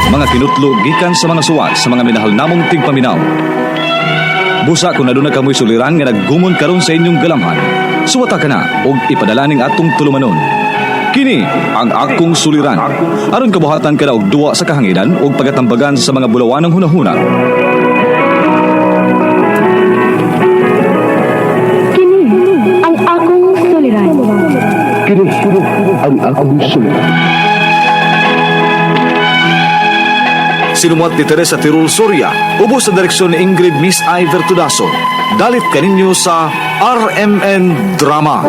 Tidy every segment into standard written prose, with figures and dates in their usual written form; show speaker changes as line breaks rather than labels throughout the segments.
Mga kinutlo gikan sa mga suwat sa mga minahal namong tigpaminaw. Busa kung aduna kamoy suliran nga naggumon karon sa inyong galamhan. Suwata ka na og ipadala ning atong tulumanon. Kini ang akong suliran. Aron kabuhatan ka na og duwa sa kahanginan ug pagatambagan sa mga bulawanang hunahuna.
Kini ang akong suliran.
Kini ang akong suliran.
Sinumuat ni Teresa Tirul Soria, ubos sa direksyon ni Ingrid Miss I. Vertudaso. Dalit kaninyo sa RMN Drama.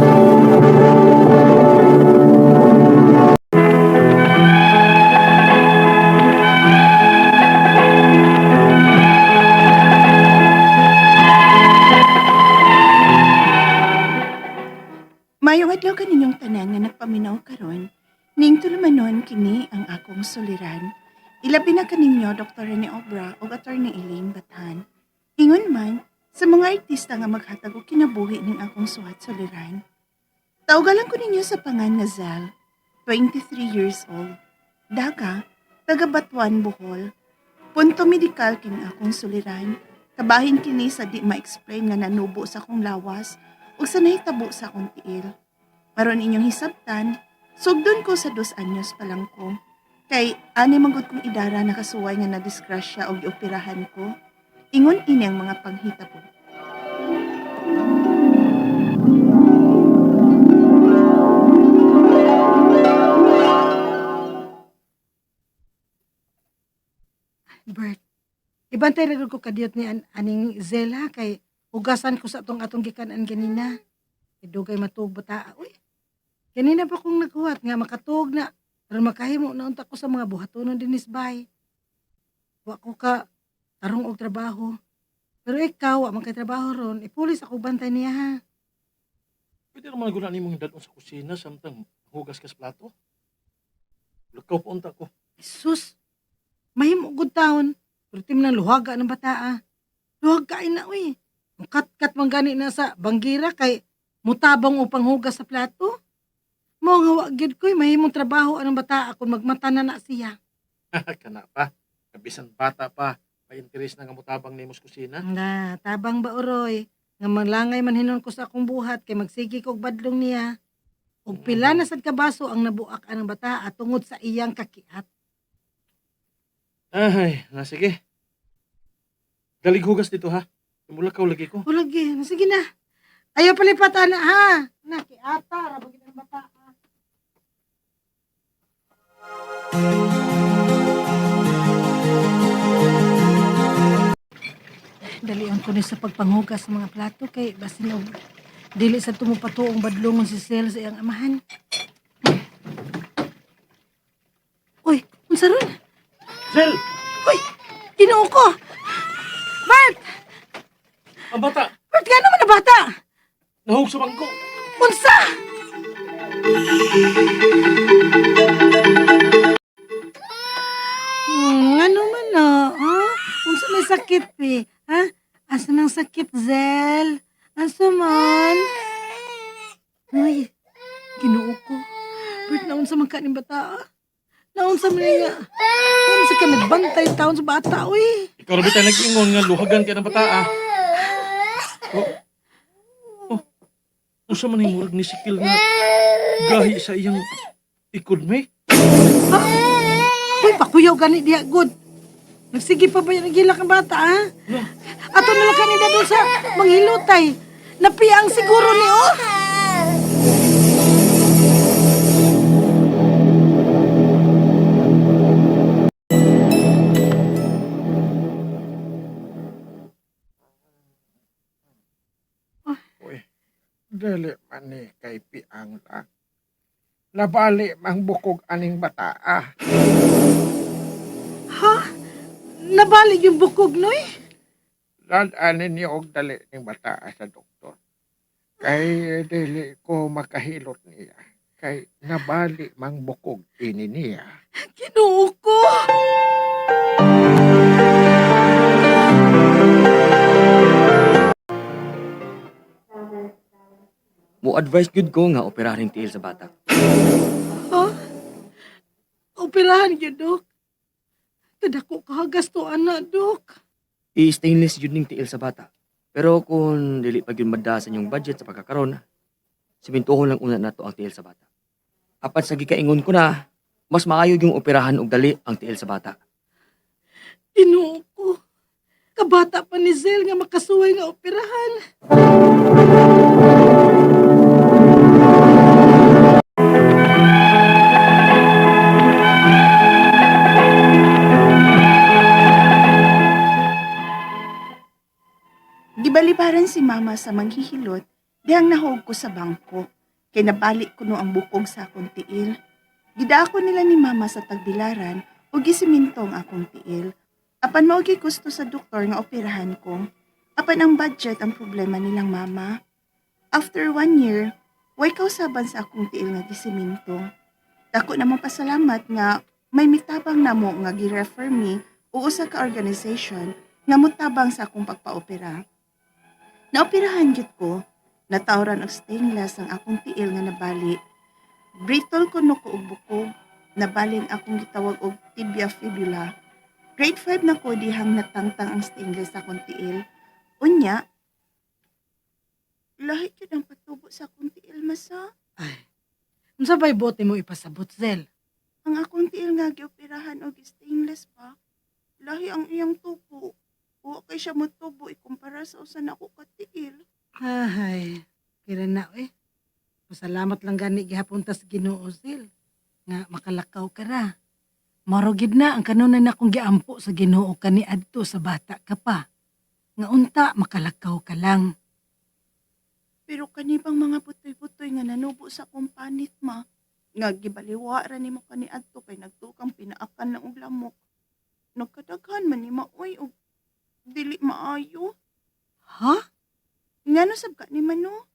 Mayong adlaw kaninyong tanan nga nagpaminaw karon, ning tulumanon kini ang akong suliran. Ilabi na kaninyo Dr. Rene Obra ug Attorney Elaine Batan. Ingon man sa mga artista nga maghatag og kinabuhi ning akong suhat suliran. Tawgalan ko ninyo sa pangan nga Zel, 23 years old. Daga, taga Batuan, Bohol. Punto medikal kini akong suliran. Kabahin kini sa di ma-explain nga nanubo sa akong lawas ug sa nahitabo sa akong tiil. Aron inyong hisabtan, sugdon ko sa 2 anyos pa lang ko. Kay ani manggod kong idara nakasuway nga nadisgrasya og gioperahan ko. Ingon ini ang mga panghitabo.
Bert, ibantay ra gud ko kadiyot ni aning Zela kay hugasan ko sa atong atong gikanan ganina. Kay dugay matuog bata. Uy. Ganina pa kong naghuwat nga makatuog na aron makahimo na unta ko sa mga buhatonon dinis bay. Wa ko ka tarong og trabaho. Pero ikaw, wa man kay trabaho ron, ipulis ako bantay niya ha.
Pwede naman guna nimong dadon sa kusina samtang hugas kas plato. Lakaw pa unta ko.
Sus, mahimo gud taon. Pero tim nang luhaga ng bata ah. Luhag kain na uy. Mukat-kat man gani na sa banggira kay mutabang upang hugas sa plato. Mao nga wa gyud ko'y mahimong trabaho anong bata kung magmata na na siya.
Kana pa. Kabisan bata pa. May interes na nga mutabang nimo sa kusina.
Na, tabang ba uroy? Nga manglangay man hinon ko sa akong buhat kay magsige kog badlong niya. Ug pila na sad ka baso ang nabuak anang bata at tungod sa iyang kakiat.
Ay, na sige. Galig hugas dito ha. Mulakaw lagi ko.
O lagi, sige na. Ayaw palipat ana ha. Na kiata ra ba gid ang bata. Ah. Dalian ko ni sa pagpanghugas sa mga plato kay basin og dili sa tumupatuong badlongon si Sel sa iyang amahan. Uy, unsa ron?
Sel!
Uy, Ginoo ko. Bert!
Ang bata!
Bert, gano man na bata?
Nahug sa bangko!
Unsa? Ano man na, ha? Unsa may sakit, pi? Ha? Asa nang sakit, Zel? Asa man? Ay, Ginoo ko. Bert, naunsa man ka ning bata, ah? Naunsa man nga. Unsa ka nagbantay taon sa bata, uy.
Ikaw ra bitay nag-ingon nga luhagan kay ng bata ah. Oh. Oh. Unsa man yung murag ni sikil nga gahi sa iyang ikod may?
Uy, pakuyaw gani diha, good. Nagsige pa ba yan ang gilak ang bata, ha? Ato na lang kanina doon sa manghilutay. Napiang siguro ni, oh.
Uy, dili man ni kay piang lang. Nabali mang bukog aning bataa.
Ha? Nabalik yung bukog, noy?
Lad-anin niyo og dali ning bataa sa doktor. Kay dili ko makahilot niya. Kay nabali mang bukog ini niya.
Ginoo ko.
Mo advice gyud ko nga operahan tiil sa bata.
Ha? Operahan yun, Dok. Kadako ka gasto ana, Dok.
I-stainless yun ning tiil sa bata. Pero kung dili pa gyud madda sa inyong budget sa pagkakaron, simintuhon lang una nato ang tiil sa bata. Apat sa gikaingon ko na, mas maayo yung operahan og dali ang tiil sa bata.
Ginoo ko. Kabata pa ni Zel nga makasuway nga operahan.
Gibalibaran si mama sa manghihilot, dihang nahog ko sa bangko. Kay nabalik ko no ang bukog sa akong tiil. Gidaako nila ni mama sa tagbilaran ug gisiminto ang akong tiil. Apan mao gyud gusto sa doktor nga operahan ko. Apan ang budget ang problema nilang mama. After 1 year, way kausaban sa akong tiil nga gisiminto. Dako namang pasalamat nga may mitabang namo nga gi-refer me o usa ka organization nga motabang sa akong pagpaopera. Naoperahan gyud ko, natawran og stainless ang akong tiil nga nabali. Brittle ko no ko og bukog, nabali ang akong gitawag og tibia fibula. Grade 5 na ko dihang natangtang ang stainless sa akong tiil. Unya, lahi gyud ang patubo sa akong tiil masa.
Ay, unsa ba'y bote mo ipasabot, Zel?
Ang akong tiil nga gioperahan og stainless pa. Lahi ang iyang tubo. Wa kay siya motubo ikumpara sa usa nako ka tiil.
Ay, kira na eh. Pasalamat lang gani gihapon tas Ginoo Zel nga makalakaw ka ra. Maro gid na ang kanunay na akong giampo sa Ginoo kaniadto sa bata ka pa. Nga unta makalakaw ka lang.
Pero kanibang mga butoy-butoy nga nanubo sa akong panit ma, nga gibaliwa ra nimo kaniadto kay nagtukang pinaakan lang og lamok. Nagkadaghan man ni maoy og dili maayo.
Ha?
Ngano sab ka ni mano?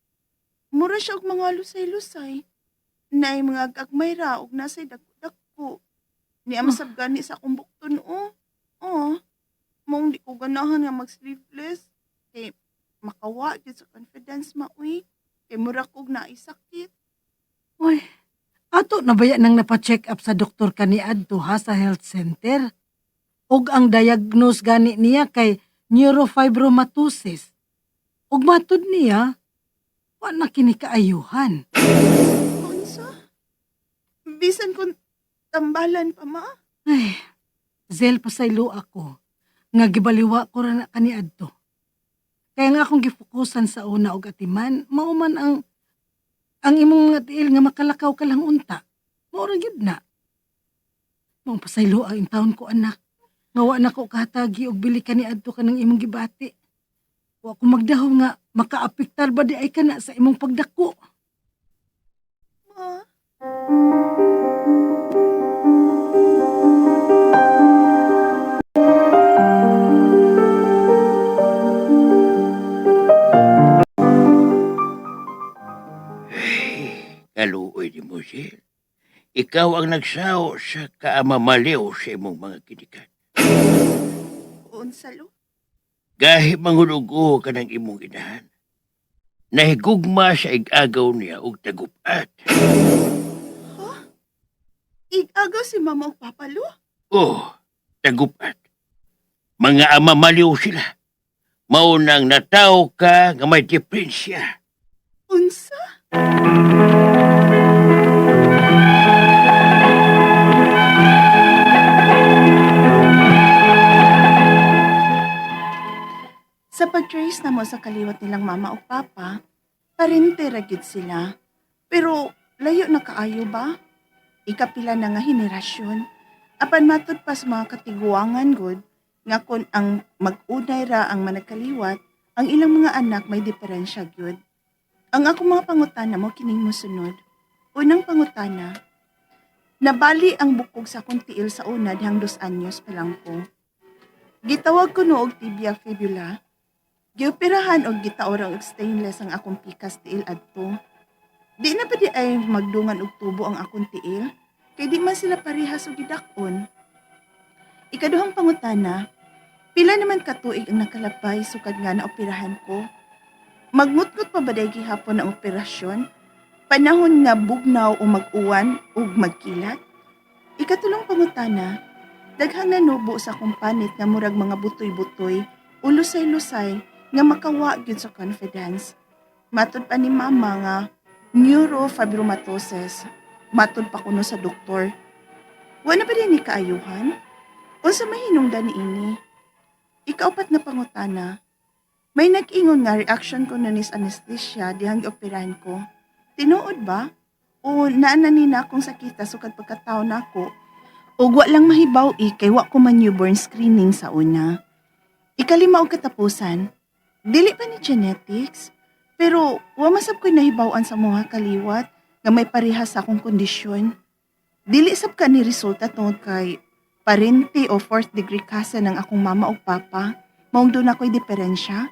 Mura siya og mga lusay-lusay. Naay mga gagmay ra og nasay dagko-dagko. Ni ama sab gani sa akong bukton o. Oh, mong di ko ganahan nga mag sleeveless. Kay makawa gyud sa confidence maoy. Kay mura kog naay sakit.
Uy, ato na baya nang napa-check up sa doktor kaniadto ha sa health center? Og ang diagnose gani niya kay neurofibromatosis. Og matud niya, wa na kini kaayuhan.
Unsa? Bisan kung tambalan pa ma.
Ay, Zel, pasaylo ako. Nga gibaliwa ko ra na kaniadto. Kaya nga akong gifokusan sa una og atiman, mao man ang imong mga tiil nga makalakaw ka lang unta. Mao ra gyud na. Mao pasaylo ang taon ko anak. Nga wa na ko kahatagi og bili kaniadto kanang imong gibati. Wa ko magdahom nga makaapektar ba di ay kana sa imong pagdako.
Ma.
Kaluoy ni mo, Sil. Ikaw ang nagsaw sa kaamamaliw sa imong mga kinikan.
Unsa lo?
Gahi manghulugo ka ng imong inahan. Nahigugma sa igagaw niya og tagupat.
Igagaw si mama og papa lo?
Oh, tagupat. Mga amamaliw sila. Maunang nataw ka nga may diferensya.
Unsa? Sa pag-trace na mo sa kaliwat nilang mama o papa, parente ra gyud sila. Pero layo na kaayo ba? Ikapila na nga henerasyon. Apan matud pa sa mga katiguangan gud nga kon ang mag-unay ra ang managkaliwat, ang ilang mga anak may diferensya gyud. Ang akong mga pangutana mo kining mosunod. Unang pangutana, nabali ang bukog sa akong tiil sa una dihang 2 anyos pa lang ko. Gitawag ko no og tibia fibula. Gioperahan og gitaorang og stainless ang akong pikas tiil adto. Di na pa di ay magdungan og tubo ang akong tiil, kay di man sila parehas og gidak-on. Ikaduhang pangutana, pila naman katuig ang nakalabay sukad nga na operahan ko? Magngutngot pa ba day gihapon ang operasyon? Panahon nga bugnaw o mag-uwan ug magkilat? Ikatulong pangutana, Daghang nanubo sa akong panit nga murag mga butoy-butoy o lusay-lusay nga makawa gyud sa confidence. Matod pa ni mama nga neurofibromatosis. Matod pa kuno sa doktor. Wa na ba ni kaayuhan? Unsa mahinungdan niini? Ikaupat nga pangutana. May nag-ingon nga reaction ko ni sa anesthesia dihang gioperahan ko. Tinuod ba? O naa na ni na akong sakita sukad pagkatawo nako? Ug wa lang mahibaw i kay wa ko man newborn screening sa una. Ikalima og katapusan, dili pa ni genetics, pero wa masab ko'y nahibaw-an sa mga kaliwat nga may pareha sa akong kondisyon. Dili sab ka ni resulta tungod kay parente o fourth degree cousin ng akong mama o papa, maong duna ko'y diferensya.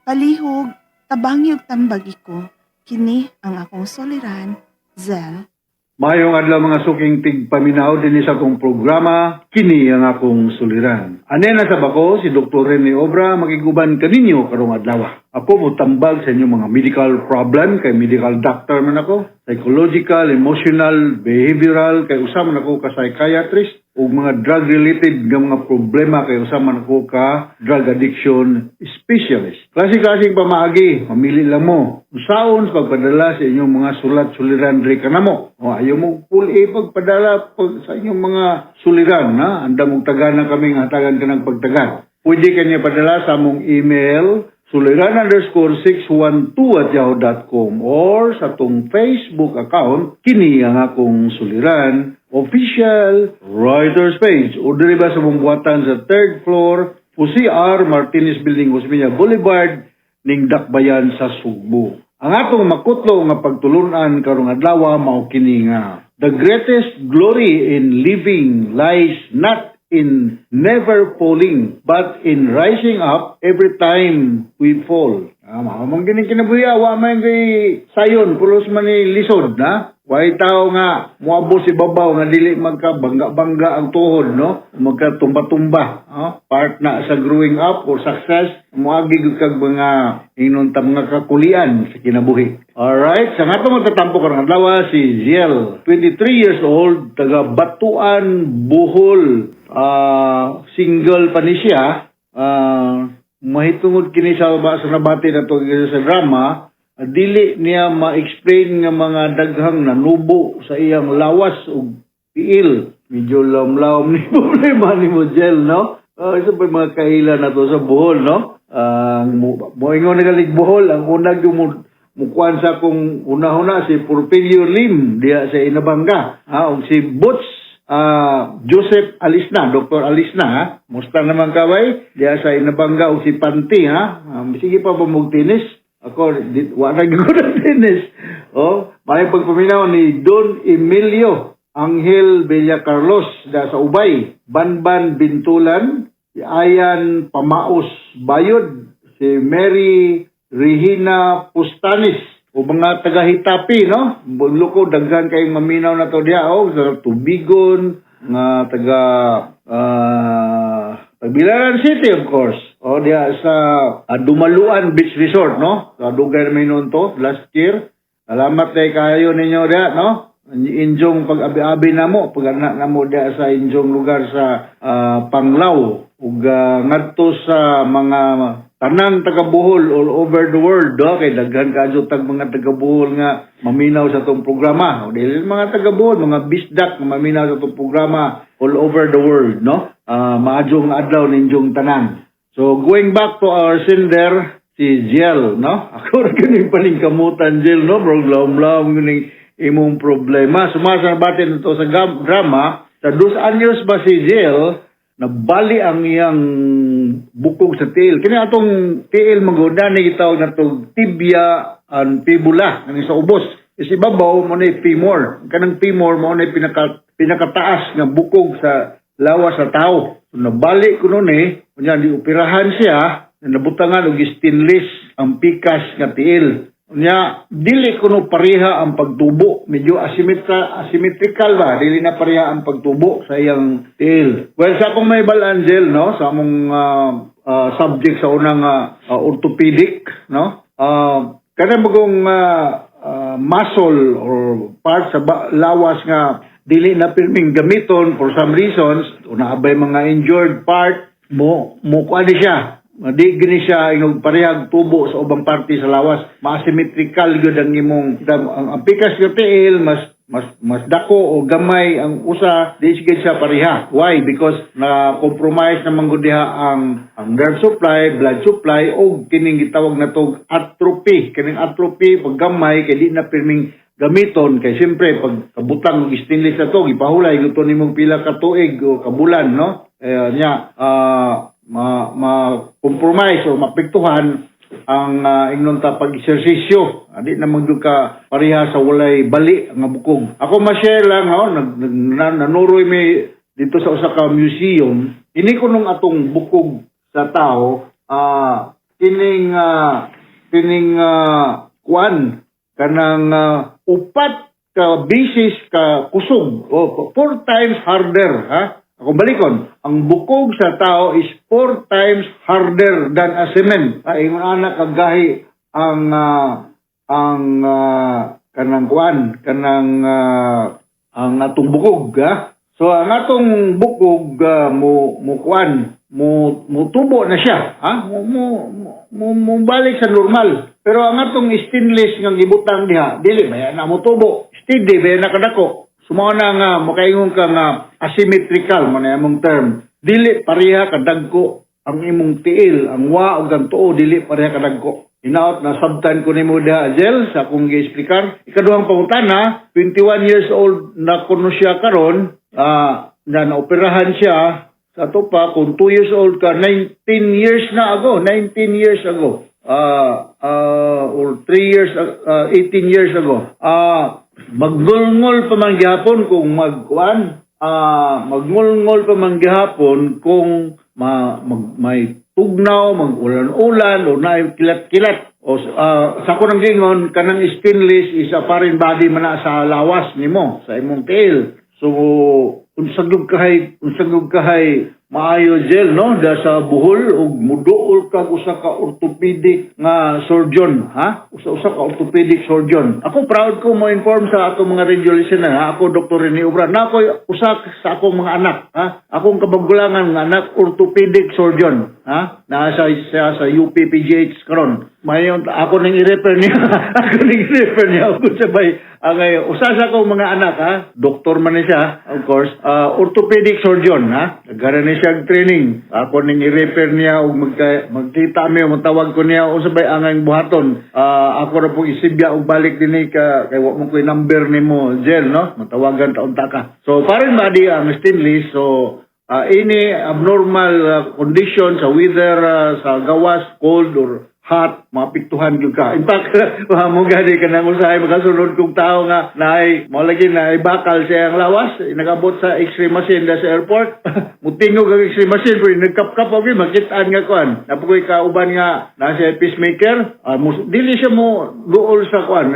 Palihog, tabangi og tambagi ko, kini ang akong suliran, Zel.
Maayong adlaw, mga suking tigpaminaw, dinhi sa akong programa, kini ang akong suliran. Ane na sa bako si Dr. Rene Obra, makiguban kaninyo karong adlaw. Ako mo tambag sa inyong mga medical problem kay medical doctor man ako, psychological, emotional, behavioral kay usa man ako ka psychiatrist, ug mga drug related nga mga problema kay usa man ako ka drug addiction specialist. Klase-klaseng pamaagi, mamili lang mo. Usaon sa pagpadala sa inyong mga sulat suliran diri kanamo. O ayaw mo full A pagpadala pag, sa inyong mga suliran, na andam og tagana kami nga hatagan ka ng pagtagan. Pwede kanya padala sa among email suliran_612@yahoo.com or sa atong Facebook account, kini ang akong suliran official writers page, o diri ba sa mong buhatan sa third floor, Jose R. Martinez Building, Osmeña Boulevard, ning Dakbayan sa Sugbo. Ang atong makutlo nga pagtulunan karong adlaw mao kini nga: The greatest glory in living lies not in never falling, but in rising up every time we fall. Ah, mao man gini kinabuhi, wa man kay sayon, pulos man ni lisod na. Way tao nga moabot si babaw nga dili magka bangga-bangga ang tuhod, no, magka tumba-tumba, no? Part na sa growing up or success, moagi gyud kag mga ingnon ta mga kakulian sa kinabuhi. Alright, sa nga magtatampo karong adlaw si Ziel, 23 years old, taga Batuan, Bohol. Ah, single pa ni siya. Ah, mahitungod kini sa nabati na to sa drama, dili niya ma-explain nga mga daghang nanubo sa iyang lawas ug tiil. Medyo lawom-lawom ni problema ni mo, Jel, no? Oh, isa pa yung mga kaila na to sa Bohol, no? Ang mo moingon na galig Bohol, ang unag yung mo mukuan sa akong una-una si Porfirio Lim diya sa Inabanga. Ha, ug si Butch Joseph Alisna, Dr. Alisna, ha? Musta naman kaway? Diya sa Inabanga ug si Panti, ha? Sige pa ba mog tennis? Ako, di, wa na gyud ko ng tennis. Oh, may pagpaminaw ni Don Emilio Angel Villa Carlos da sa Ubay, Banban Bintulan, si Ayan Pamaos Bayod, si Mary Regina Pustanis, o mga taga-Hitapi, no? Luko, daghan kayong maminaw na to diya, oh, sa Tubigon, nga taga Tagbilaran City, of course. O, diya sa Dumaluan Beach Resort, no? Sa dugay na may noon to, last year. Salamat kay kayo ninyo diya, no? Inyong pag-abi-abi na mo, pag anak na mo diya sa inyong lugar sa Panglao. Ug ngadto sa mga tanang taga Bohol all over the world, do kay daghan kaadyo tag mga taga Bohol nga maminaw sa atong programa. O dili mga taga Bohol, mga bisdak nga maminaw sa atong programa all over the world, no? Maadjong adlaw ninyong tanan. So going back to our sender, si Jiel, no? Ako ra gani paningkamutan, Jiel, no? Bro, lawom-lawom ganing imong problema. Sumasa batin ito sa drama, sa 2 anyos ba si Jiel, nabali ang iyang bukog sa tiil. Kini atong tiil maguda ni gitawag na to tibia and fibula kani sa ubos. Is ibabaw mo ni femur. Kanang femur mo ni pinakataas nga bukog sa lawas sa tao. So, nabali ko noon eh, unya di operahan siya, nabutangan og stainless ang pikas nga tiil. Unya dili kuno pareha ang pagtubo, medyo asymmetrical ba, dili na pareha ang pagtubo sa iyang tiil. Well, sa akong may Angel, no, sa among subject sa unang orthopedic, no? Kanang bagong muscle or part sa lawas nga dili na pirming gamiton for some reasons, naa bay mga injured part mo mo kuan ni siya. Di gini siya ingog parehag tubo sa ubang parte sa lawas. Ma-asymmetrical gyud ang imong ang pikas nga tiil, mas mas mas dako o gamay ang usa, di gid siya pareha. Why? Because na compromise naman gud diha ang nerve supply, blood supply og kining gitawag na tog atrophy. Kining atrophy, pag gamay kay di na pirming gamiton, kay siyempre pag kabutang og stainless na to, gipahulay gyud to nimong pila ka tuig o ka bulan, no? Eh, nya ma ma compromise o mapektuhan ang ingnon ta pag-esersisyo. Adi na man gyud ka pareha sa walay bali nga bukog. Ako ma-share lang, ho, nag, nag nanuroy mi dito sa usa ka museum. Ini kunong atong bukog sa tao, kining kining kuan kanang upat ka bisis ka kusog o four times harder, ha. Ako balikon, ang bukog sa tao is four times harder than a cement. Ay, ingon ana kagahi ang kanang kuan kanang ang atong bukog, ha. So ang atong bukog mo mo kuan mo mo tubo na siya, ha, mo mo mo, mo balik sa normal, pero ang atong stainless nga gibutang diha, dili ba na mo tubo, steady ba na kadako. So mao na nga makaingon ka nga asymmetrical man na among term, dili pareha kadagko ang imong tiil, ang wa ug ang tuo, dili pareha kadagko. Hinaot na sabtan ko nimo diha, Jel, sa akong gi-explicar. Ikaduhang pangutana, 21 years old na kuno siya karon, na naoperahan siya sa ato pa, kung 2 years old ka, 19 years na ago, 19 years ago. Or 3 years, 18 years ago. Maggulngol pa man gihapon kung magkuan, magngulngol pa man gihapon kung may tugnaw, mag-ulan-ulan, o na kilat-kilat. O sa ko nang gingon, kanang stainless is a foreign body man na sa lawas nimo, sa imong tiil. So, unsa gyud kahay maayo, Jel, no, da sa Bohol ug muduol kag usa ka orthopedic nga surgeon, ha, usa usa ka orthopedic surgeon. Ako proud ko mo inform sa atong mga radio listener, ha. Ako, Dr. Rene Obra, na ako usa sa akong mga anak, ha, akong kabagulangan nga anak, orthopedic surgeon, ha, naa sa siya sa UPPGH karon. Mayon ako ning i-refer niya, ako ning i-refer niya ako sabay ang usa sa akong mga anak, ha, doktor man ni siya, of course, orthopedic surgeon, ha. Nagkaroon ni siya og training. Ako ning i-refer niya og magkita mi, matawag ko niya unsa bay angay buhaton. Ako ra pong isibya og balik dinhi ka kay wa mo ko'y number nimo, Jel, no? Matawagan ta unta ka. So foreign body ang stainless, so any abnormal condition sa weather, sa gawas, cold or hot, maapektuhan gyud ka. In fact, mo gani ka nang usahay makasunod kong tao nga naay mo lagi naay bakal sa iyang lawas, nagabot sa X-ray machine da sa airport. Mutingog ang X-ray machine pero nagkapkap og makitaan nga kuan. Napukoy kauban nga naa siya pacemaker, mo, dili siya mo duol sa kuan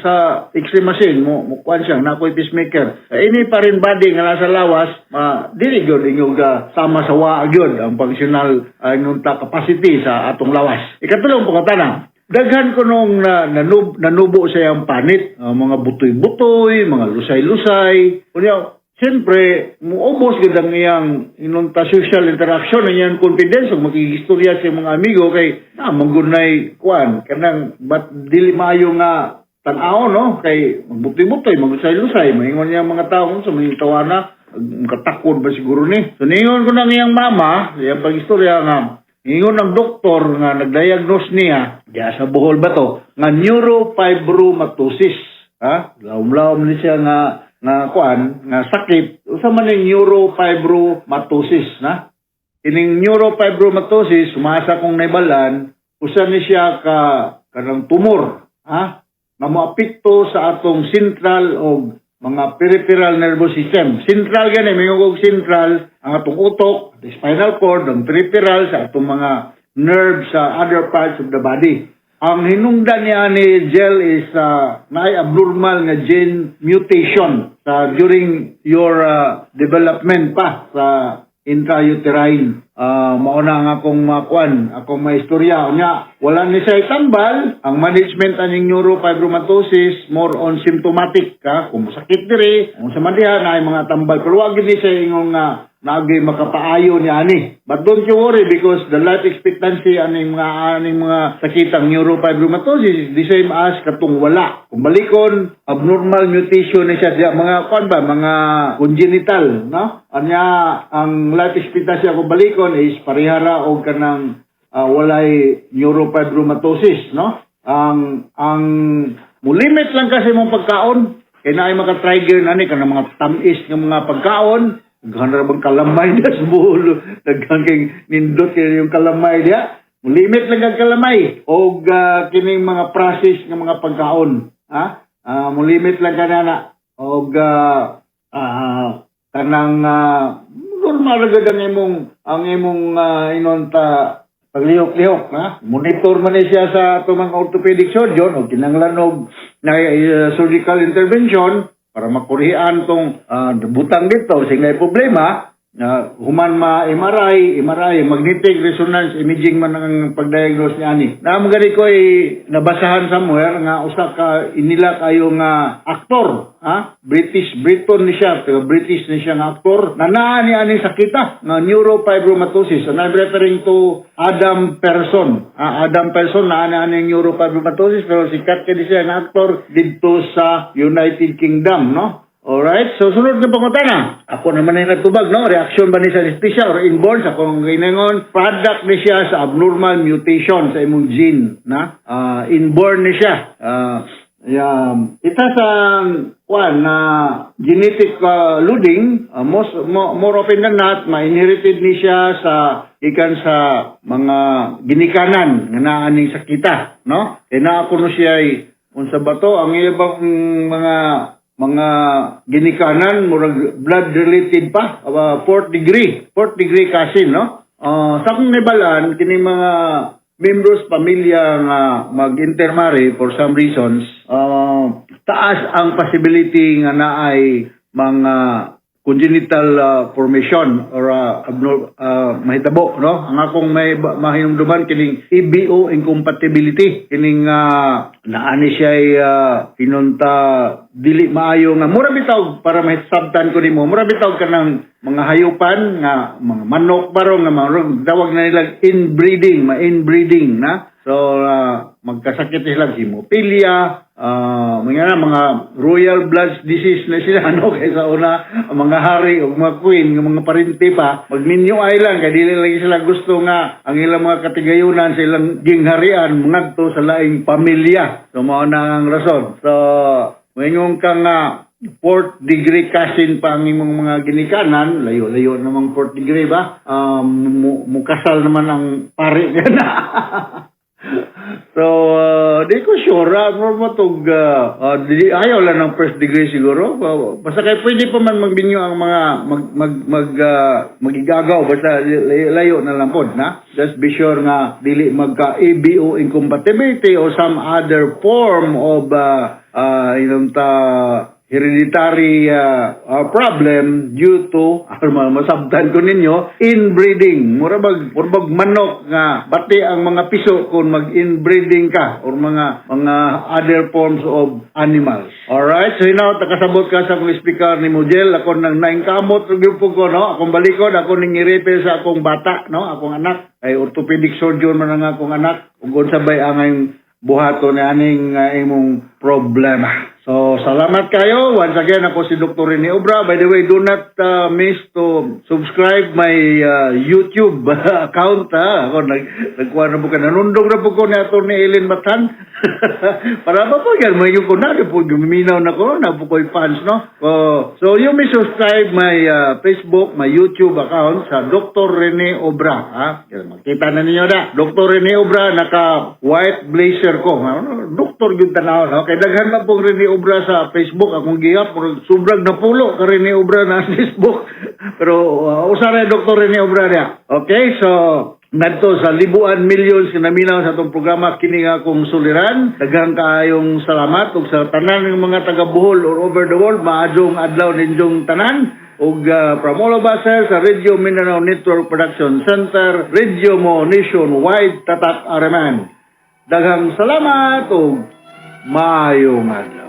sa X-ray machine, mo mo kuan siya na ako'y pacemaker. Ini foreign body nga nasa lawas, ma dili gyud ingog sama sa wa gyud ang functional uh, capacity sa atong lawas. Ikatulong pangutana, daghan ko nung nanubo sa iyang panit, mga butoy-butoy, mga lusay-lusay. Unya, siyempre, muubos gid ang iyang inunta social interaction, ang iyang confidence, ug makigistorya sa mga amigo kay na manggunay kuan kanang but dili maayo nga tan-aw, no, kay magbutoy-butoy, maglusay-lusay, maingon niya mga tao sa mga tawana, makatakod ba siguro ni. So ningon ko nang iyang mama, iyang pag-istorya nga ingon ang doktor nga nag-diagnose niya, diya sa Bohol ba to, nga neurofibromatosis. Ha? Lawom-lawom ni siya nga nga kuan, nga sakit. Usa man ning neurofibromatosis na. Kining neurofibromatosis, sumasa kong naibalan, usa ni siya ka kanang tumor, ha? Nga moapekto sa atong central o mga peripheral nervous system. Central gani, may og central ang atong utok, the spinal cord, ang peripheral sa atong mga nerves sa other parts of the body. Ang hinungdan niya ni Gel is naay abnormal nga gene mutation sa during your development pa sa intrauterine. Mao na ang akong makuan, akong maistorya. Unya, wala ni siya tambal. Ang management aning neurofibromatosis more on symptomatic ka. Kung masakit diri, kung sa man diha naay mga tambal, pero wa gid ni siya ingong nga naagay makapaayo ni ani. But don't you worry because the life expectancy aning mga sakitang neurofibromatosis is the same as katong wala. Kung balikon, abnormal mutation ni siya diya, mga kuan ba, mga congenital, no? Anya ang life expectancy kung balikon is parehara og kanang walay neurofibromatosis, no? Ang mulimit lang kasi mong pagkaon kay naay maka-trigger na ni kanang mga tamis nga mga pagkaon. Daghan ra bang kalamay na sa Bohol. Daghan kay nindot kay yung kalamay diya. Limit lang ang kalamay og kining mga process nga mga pagkaon. Ha? Mulimit lang ka na og kanang normal ra gud ang imong inon ta paglihok-lihok, ha. Monitor man ni siya sa atong mga orthopedic surgeon og kinahanglan og na surgical intervention para makurihan tong butang dito sing naay problema na human ma MRI, MRI, magnetic resonance imaging man ang pagdiagnose niya ani. Na mo gani ko ay nabasahan somewhere nga usa ka inila kayo nga aktor, ha? British, Briton ni siya, pero British ni siya nga aktor na naa ni ani sakita nga neurofibromatosis. And I'm referring to Adam Person. Ah, Adam Person naa ni ani neurofibromatosis, pero sikat kay siya nga aktor didto sa United Kingdom, no? Alright, so sunod na pangutana. Ako naman ay nagtubag, no? Reaction ba ni sa anesthesia or inborn? Sa akong ginangon, product ni siya sa abnormal mutation sa imong gene, na? Inborn ni siya. Yeah, it has a one na genetic loading, more often than not ma-inherited ni siya sa ikan sa mga ginikanan nga naa ning sakita, no? Kay naa kuno siya ay, unsa ba to, ang ibang mga ginikanan murag blood related pa, fourth degree cousin, no? Sa akong nibalan, kini mga membros pamilya nga mag-intermarry, for some reasons, taas ang possibility nga naay mga congenital formation or mahitabo, no? Ang akong may mahinumduman kining ABO incompatibility, kining naani siya pinunta dili maayo nga mura bitaw, para mahisabtan ko nimo, mura bitaw kanang mga hayupan nga mga manok baro nga mga tawag na nila inbreeding, ma-inbreeding na. So magkasakit sila hemophilia, mga na, mga royal blood disease na sila, ano, kaysa una ang mga hari o mga queen nga mga parente pa magminyo island kay dili lagi sila gusto nga ang ilang mga katigayunan sa ilang gingharian mangadto sa laing pamilya. So mao na ang rason. So moingon ka nga fourth degree cousin pa ang imong mga ginikanan, layo-layo namang fourth degree ba? Mukasal naman ang pare ka na. So, di ko sure. Matug, di, ayaw lang ng first degree siguro. Basta kay pwede pa man magbinyo ang mga mag, mag, mag, magigagaw. Basta layo, layo na lang pod, na? Just be sure nga dili magka ABO incompatibility or some other form of ta hereditary problem due to, aron masabtan ko ninyo, inbreeding. Mura bag manok nga bati ang mga piso kung mag-inbreeding ka or mga other forms of animals. Alright, so hinaut nakasabot ka sa akong speaker ni Mujel. Ako nang naingkamot gyud po ko, no? Akong balikon, ako ning i-refer sa akong bata, no? Akong anak ay orthopedic surgeon man ang akong anak, ug unsa bay ang buhaton ni aning imong problema. So, salamat kayo. Once again, ako si Dr. Rene Obra. By the way, do not miss to subscribe my YouTube account. Ha? Ako, nagkuha na po ka. Nanundong na po ko ni Atty. Ellen Matan. Para ba po yan? May ko na. Di po, guminaw na ko. Na po ko'y fans, no? So, you may subscribe my Facebook, my YouTube account sa Dr. Rene Obra. Ha? Makita na ninyo na. Dr. Rene Obra, naka white blazer ko. Ha? Doktor yung tanaw. No? Kay daghan na pong Rene Obra sa Facebook. Akong gihap, sobrang napulo ka Rene Obra na Facebook. Pero usa ra Dr. Rene Obra niya. Okay, so ngadto sa libuan millions nga naminaw sa atong programa kini nga akong suliran. Daghang kaayong salamat ug sa tanan ng mga taga Bohol or over the world, maadjong adlaw ninyong tanan. Ug from all of us here sa Radio Mindanao Network Production Center, Radio Mo Nationwide, Tatak Areman. Daghang salamat ug maayong adlaw.